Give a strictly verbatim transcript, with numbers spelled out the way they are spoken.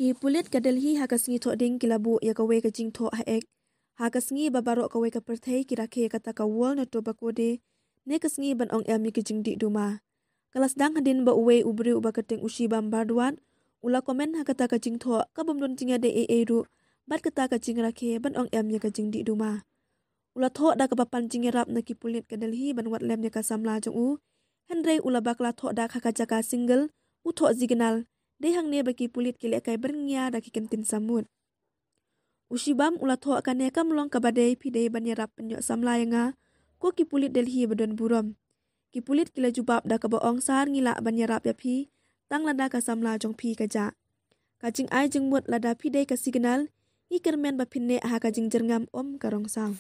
Ki pulit ka Delhi ha ka sngi Thohdieng ki la buh ïa kawei ka jingthoh ha X, ha ka sngi ba baroh kawei ka pyrthei ki rakhe ïa kata ka World Tobacco Day, ne ka sngi ban ong em ïa ki jingdih duma. Ka la sdang hadien ba uwei u briew uba kyrteng u Shibam Bhardwaj u la comment ha kata ka jingthoh ka bym don jingïadei ei ei ruh bad kata ka jingrakhe ban ong em ïa ka jingdih duma. U la thoh da kaba pan jingïarap na ki pulit ka Delhi ban wad lem ïa ka samla jong u, hynrei u la bakla thoh dak ha ka jaka single, u thoh signal, dei hangne ba ki pulit ki lehkai byrngiew da ki kyntien samut. U Shibam u la thoh, kane kam long kaba dei, phi dei ban ïarap pynïoh samla ïa nga, ko ki pulit Delhi ba don burom. Ki pulit ki la jubab da kaba ong, sir, ngi lah ban ïarap ïa phi tang lada ka samla jong phi ka jah. Ka jingai jingmut lada phi dei ka signal, ngi kyrmen ba phin neh ha ka jingjyrngam, ym ka rong saw.